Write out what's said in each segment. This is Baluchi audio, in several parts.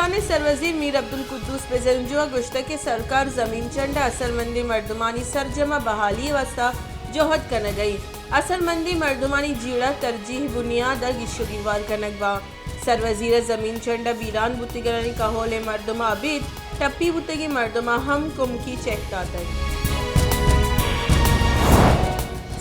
پاکستان ءِ سروزیر میر عبدالقدوس بزنجو ءَ گوشتگ کہ سرکار زمین چنڈ ءَ اثرمندیں مردمانی سرجم ءَ بحالی ءِ واستہ جہد کنگ ءَ اِنت۔ اثرمندیں مردمانی جیڑہ ترجیحی بنیاد ءَ گیش ءُ گیوار کنگ باں۔ سروزیر ءَ زمین چنڈ ءَ بیران بوتگانی کہول ءِ مردماں ابید ٹپی بوتگیں مردماں ہم کمکی چیک داتگ۔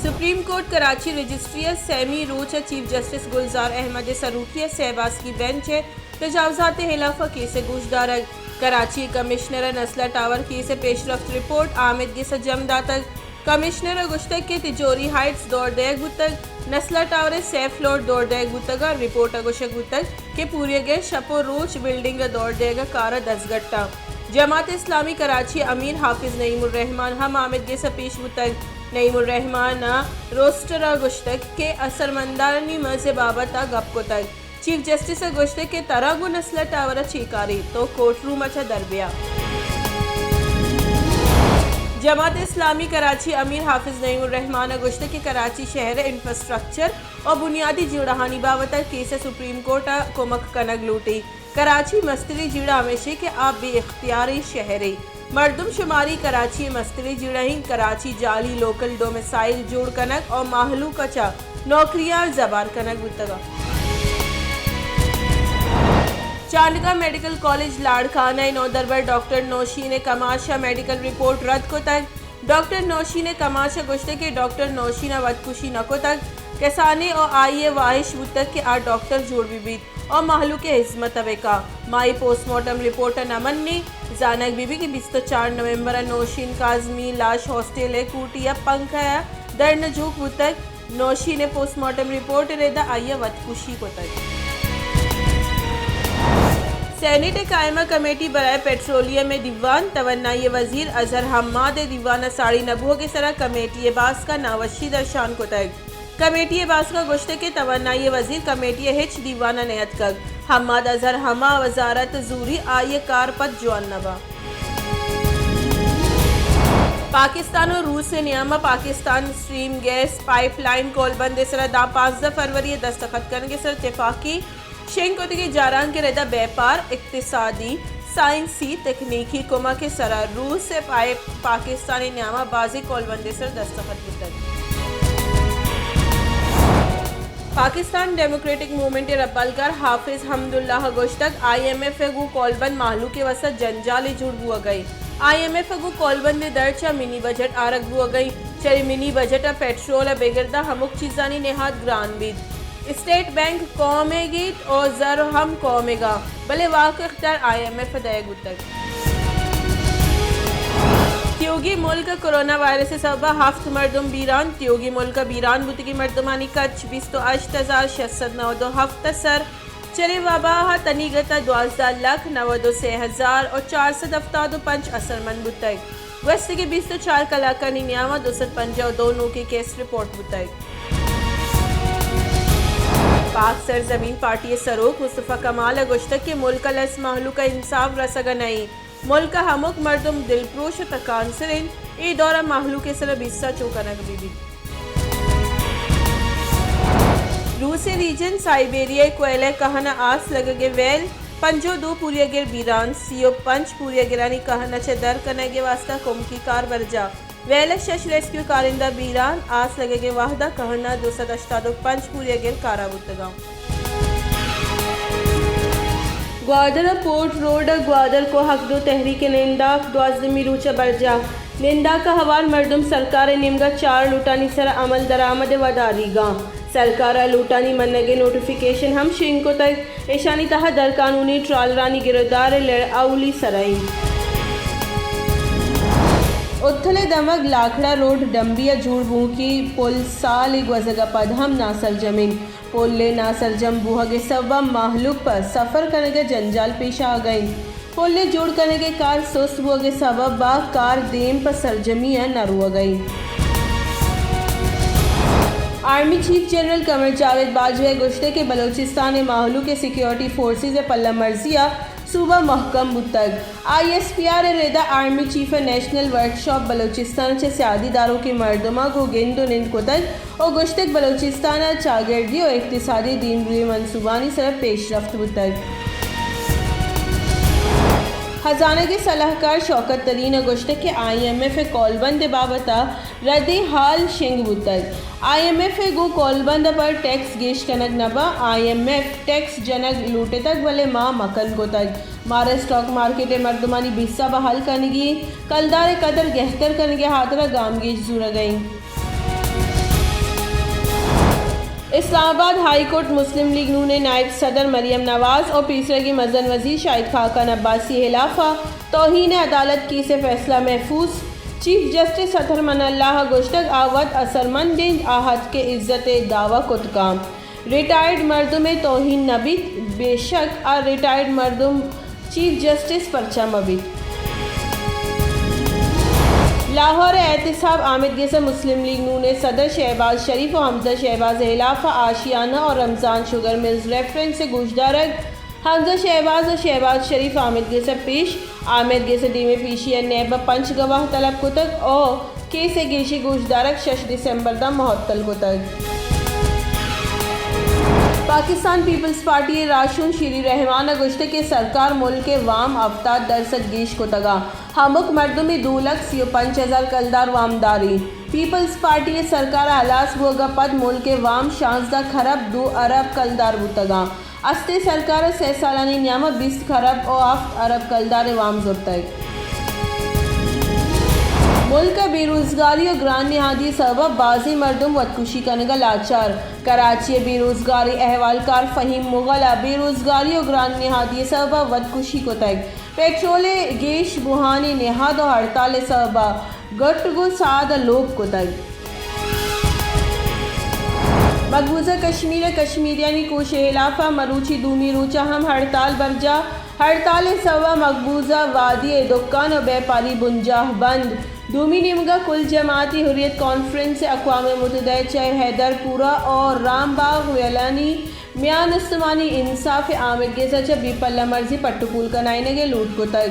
سپریم کورٹ کراچی رجسٹری ءَ سیمی روچ ءَ چیف جسٹس گلزار احمد ءِ سروکی ءَ سئے باسکی بینچ ءِ تجاوزات ءِ ہلاف ءَ کیس ءِ گوشدارگ۔ کراچی ءِ کمشنر ءَ نسلا ٹاور کیس ءِ پیشرفت رپورٹ آمید گس ءَ جم داتگ۔ کمشنر ءَ گوشتگ کہ تجوری ہائٹس دور دیگ بوتگ، نسلا ٹاور ءِ سئے فلور دور دیگ بوتگ ءُ رپورٹ ءَ گوشگ بوتگ کہ پوریگ ءِ شپ ءُ روچ بلڈنگ ءِ دور دیگ ءِ کار ءَ دزگٹ اَنت۔ جماعت اسلامی کراچی ءِ امیر حافظ نعیم الرحمان ہم آمید گس ءَ پیش بوتگ۔ نعیم الرحمان ءَ روسٹر ءَ گوشتگ کہ اثرمندانی مز ءِ بابت ءَ گپ کتگ۔ چیف جسٹس ءَ گوشتگ کہ ترا گوں نسلا ٹاور ءَ چے کارے؟ تو کورٹ روم ءَ چہ در بیا۔ جماعت اسلامی کراچی امیر حافظ نعیم الرحمان ءَ گوشتگ کہ کراچی شہر ءِ انفراسٹرکچر ءُ بنیادی جیڑہانی بابت ءَ کیس ءَ سپریم کورٹ ءَ کمک کنگ لوٹیت۔ کراچی ءِ مستریں جیڑہ ہمیش اِنت کہ آ بے اختیاریں شہرے۔ مردم شماری کراچی ءِ مستریں جیڑہ اِنت۔ کراچی ءَ جعلی لوکل ڈومیسائل جوڑ کنگ ءُ مہلوک ءَ چہ نوکریاں زبہر کنگ بوتگ۔ چانڈگا میڈیکل کالج لاڑکانہ ءِ نودربر ڈاکٹر نوشین کماش ءَ میڈیکل رپورٹ رد کتگ۔ ڈاکٹر نوشین کماش ءَ گوشتگ کہ ڈاکٹر نوشین ءَ وتکشی نہ کتگ، کسانیں ءُ آئی ءِ واہش بوتگ کہ آ ڈاکٹر جوڑ بہ بیت ءُ مہلوک ءِ ہزمت ءَ بہ کن۔ ما اے پوسٹ مارٹم رپورٹ ءَ نہ منیں۔ زانگ بہ بیت کہ بیست ءُ چار نومبر ءَ نوشین کاظمی ءِ لاش ہاسٹل ءِ کوٹی ءِ پنکھہ ءَ در نہ جوک بوتگ۔ نوشین ءِ پوسٹ مارٹم رپورٹ ءِ رد ءَ آئی ءَ وتکشی کتگ۔ سینیٹ ءِ قائمہ کمیٹی برائے پٹرولیم ءِ دیوان، توانائی ءِ وزیر اظہر حماد ءِ دیوان ءَ ساڑی نہ بوہگ ءِ سرا کمیٹی ءِ باسک ءَ ناوشی درشان کتگ۔ کمیٹی ءِ باسک ءَ گوشتگ کہ توانائی ءِ وزیر کمیٹی ءِ ہچ دیوان ءَ نیاتکگ۔ حماد اظہر ہما وزارت زوری، آئی ءِ کار پد جوان نہ باں۔ پاکستان ءُ روس ءِ نیام ءَ Pakistan stream gas pipeline کولبند ءِ سرا داں پانزدہ فروری ءَ دستخط کنگ ءِ سرا تفاقی شنگ کتگیں جارانک ءِ رد ءَ بیپار، اقتصادی، سائنسی، تکنیکی کمک ءِ سرا روس ءِ پائپ پاکستان ءِ نیام ءَ بازیں کولبند ءِ سرا دستخط بوتگ۔ پاکستان ڈیموکریٹک موومنٹ ءِ ربالکار حافظ حمداللہ ءَ گوشتگ، آئی ایم ایف ءِ گوں کولبند مہلوک ءِ واستہ جنجالے جوڑ بوہگ ءَ اِنت۔ آئی ایم ایف ءِ گوں کولبند ءِ در چہ منی بجٹ آرگ بوہگ ءَ اِنت۔ چرے منی بجٹ ءَ پٹرول ءَ بگر داں ہمک چیزانی نہاد گران بیت۔ اسٹیٹ بینک قومے گیت ءُ زر ہم قومے گا، بلے واک ءُ اختیار آئی ایم ایف ءَ دئیگ بوتگ۔ تیوگی ملک ءَ کرونا وائرس ءِ سبب ءَ ہفت مردم بیران۔ تیوگی ملک ءَ بیران بوتگیں مردمانی کچ بیست ءُ ہشت ہزار شش سد نود ءُ ہفت ءَ سر۔ چرے وبا ءَ تنیگت ءَ دوازدہ لکھ نود ءُ سے ہزار ءُ چار سد ہفتاد ءُ پنچ اثرمند بوتگ۔ گوستگیں بیست ءُ چار کلاکانی نیام ءَ دو سد پنجاہ ءُ دو نوکیں کیس رپورٹ بوتگ۔ پاک سرزمین پارٹی ءِ سروک مصطفی کمال ءَ گوشتگ کہ ملک ءِ لس مہلوک ءَ انصاف رسگ ءَ نہ اِنت۔ ملک ءِ ہمک مردم دلپروش ءُ تکانسر اِنت۔ اے دور ءَ مہلوک ءِ سر ءَ بیسہ چو کنگ بہ بیت۔ روس ءِ ریجن سائبیریا ءِ کوئلہ ءِ کہن ءَ آس لگگ ءِ ویل، پنجاہ ءُ دو پوریاگر بیران، سی ءُ پنچ پوریاگرانی کہن ءَ چہ در کنگ ءِ واستہ کمکی کار برجاہ۔ ویل ءَ شش ریسکیو کارندہ بیران، آس لگگ ءِ وہد ءَ کہن ءَ دو سد ہشتاد ءُ پنچ پوریاگر کارا بوتگ اَنت۔ گوادر ءِ پورٹ روڈ ءَ گوادر کوہک دو تحریک ءِ ننداک دوازدہمی روچ ءَ برجاہ۔ ننداک ءَ ہوار مردم سرکار ءِ نیمگ ءَ چار لوٹانی سر ءَ عمل درآمد ءِ وداریگ ءَ اَنت۔ سرکار ءَ لوٹانی منگ ءِ نوٹیفکیشن ہم شنگ کتگ۔ ایشانی تہا درقانونی ٹرالرانی گرودار ءِ لڑ اولی سر ءَ اِنت۔ اتھل ءِ دمگ لاکھڑا روڈ ڈمبی ءَ جوڑ بوؤکی پل سالے گوزگ ءَ پد ہم ناسرجم اِنت۔ پل ءِ ناسرجم بوہگ ءِ سبب ءَ مہلوک پہ سفر کنگ ءَ جنجال پیش آہگ ءَ اِنت۔ پل ءِ جوڑ کنگ ءِ کار سست بوہگ ءِ سبب ءَ کار دیم پہ سرجمی ءَ نہ روہگ ءَ اِنت۔ آرمی چیف جنرل قمر جاوید باجوہ ءَ گوشتگ کہ بلوچستان ءِ مہلوک ءِ سیکیورٹی فورسز ءِ پلہ مرزی ءَ صوبہ مھکم بوتگ۔ آئی ایس پی آر ءِ رد ءَ آرمی چیف ءِ نیشنل ورکشاپ بلوچستان ءَ چہ سیادی داروکیں مردماں گوں گند ءُ نند کتگ ءُ گوشتگ بلوچستان ءَ چاگردی ءُ اقتصادی دیمروئی منصوبانی سر ءَ پیشرفت بوتگ۔ خزانگ ءِ سلاہکار شوکت ترین ءَ گوشتگ کہ آئی ایم ایف ءِ کولبند ءِ بابت ءَ ردیں ہال شنگ بوتگ۔ آئی ایم ایف ءِ گوں کولبند ءَ پر ٹیکس گیش کنگ نہ باں، آئی ایم ایف ٹیکس جنگ لوٹتگ بلے ما مکن کتگ۔ مارا اسٹاک مارکیٹ ءِ مردمانی بیسہ بحال کنگی، کلدار ءِ قدر گہتر کنگ ءِ ہاترا گامگیج زورگ ءَ اِنت۔ اسلام آباد، ہائی کورٹ مسلم لیگ نون ءِ نائب صدر مریم نواز ءُ پیسرگیں مزن وزیر شاہد خاقان عباسی ءِ ہلاف ءَ توہین عدالت کیس ءِ فیصلہ محفوظ۔ چیف جسٹس اطہر من اللہ ءَ گوشتگ آ وت اثرمند اِنت، آ اتک ءُ عزت ءِ دعوی کت کنت۔ ریٹائرڈ مردم ءِ توہین نہ بیت، بے شک آ ریٹائرڈ مردم چیف جسٹس پرچا مہ بیت؟ لاہور ءِ احتساب آمید گس ءَ مسلم لیگ نون ءِ صدر شہباز شریف ءُ حمزہ شہباز ءِ ہلاف ءَ آشیانہ ءُ رمضان شوگر ملز ریفرنس ءِ گوشدارگ۔ حمزہ شہباز ءُ شہباز شریف آمید گس ءَ پیش، آمید گس ءِ دیم ءَ پیشی ءَ نیب ءَ پنچ گواہ طلب کتگ ءُ کیس ءِ گیشیں گوشدارگ شش دسمبر داں مہتل کتگ۔ پاکستان پیپلز پارٹی ءِ راہشون شیری رحمان ءَ گوشتگ کہ سرکار ملک ءِ وام ہفتاد درسد گیش کتگ ءُ ہمک مردمے دو لکھ سی ءُ پنچ ہزار کلدار وامدار اِنت۔ پیپلز پارٹی ءِ سرکار ءِ ہلاس بوگ ءَ پد ملک ءِ وام شانزدہ کھرب دو ارب کلدار بوتگ اَنت۔ استیں سرکار ءَ سئے سالانی نیام ءَ بیست کھرب ءُ ہفت ارب کلدار ءِ وام زرتگ۔ ملک ءَ بے روزگاری ءُ گران نہادی ءِ سبب ءَ بازیں مردم وتکشی کنگ ءَ لاچار۔ کراچی ءِ بے روزگاری احوالکار فہیم مغل ءَ بے روزگاری ءُ گران نہادی ءِ سبب ءَ وتکشی کتگ۔ پیٹرول ءِ گیش بوہانی نہاد ءُ ہڑتال ءِ سبب ءَ گٹ گوں ساد ءَ لوپ کتگ۔ مقبوضہ کشمیر ءِ کشمیریانی کوش ءِ ہلاف ءَ مروچی دومی روچ ءَ ہم ہڑتال برجاہ۔ ہڑتال ءِ سبب ءَ مقبوضہ وادی ءِ دکان ءُ بیپاری بنجاہ بند۔ دومی نیمگ ءَ کل جماعتی حریت کانفرنس ءِ اقوام متحدہ ءِ چہ حیدر پورہ ءُ رام باغ ویلانی میان استمانی انصاف ءِ آمید گس ءَ چہ بے پلہ مرزی پٹ ءُ پول کنائینگ ءِ لوٹ کتگ۔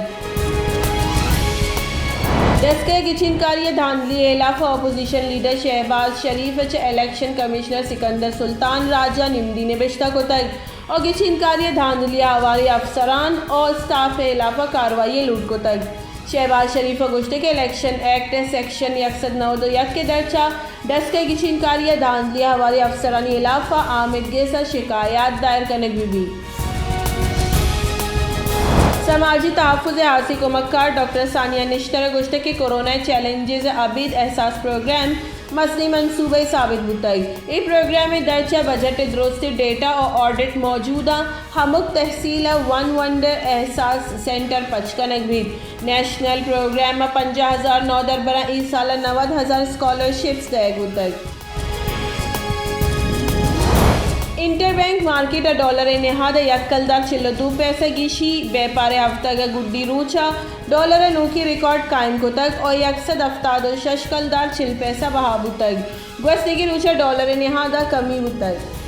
ڈسکہ ءِ گچینکاری ءُ دھاندلی ءِ ہلاف ءَ اپوزیشن لیڈر شہباز شریف ءَ چہ الیکشن کمشنر سکندر سلطان راج ءَ نمدی نبشتہ کتگ ءُ گچینکاری ءُ دھاندلی ءِ ہواری افسران ءُ اسٹاف ءِ ہلاف ءَ کاروائی ءِ لوٹ کتگ۔ شہباز شریف ءَ گوشتگ کہ الیکشن ایکٹ ءِ سیکشن یک سد نود ءُ یک ءِ درچ ءَ ڈسک ءِ گچینکاری ءُ دھاندلی ءِ ہواری افسرانی ہلاف ءَ آمید گس ءَ شکایات دائر کنگ بہ بیت۔ سماجی تحفظ ءِ ہاسیں کمکار ڈاکٹر ثانیہ نشتر ءَ گوشتگ کہ کورونا ءِ چیلنجز ءَ ابید احساس پروگرام مزنیں منصوبہ ثابت بوتگ۔ اے پروگرام ءِ درچ ءَ بجٹ ءِ درستیں ڈیٹا ءُ آڈٹ موجود اَنت۔ ہمک تحصیل ءَ ون ونڈر احساس سینٹر پچ کنگ بیت۔ نیشنل پروگرام ءَ پنجاہ ہزار نودربراں اے سال ءَ نود ہزار اسکالرشپس دئیگ بوتگ۔ انٹر بینک مارکیٹ ءَ ڈالر ءِ نہاد ءَ یک کلدار چل ءُ دو پیسہ گیشی، بیپار ءِ ہفتگ ءِ گڈی روچ ءَ ڈالر ءَ نوکیں ریکارڈ قائم کتگ ءُ یک سد ہفتاد ءُ شش کلدار چل پیسہ بہا بوتگ۔ گوستگیں روچ ءَ ڈالر ءِ نہاد ءَ کمی بوتگ۔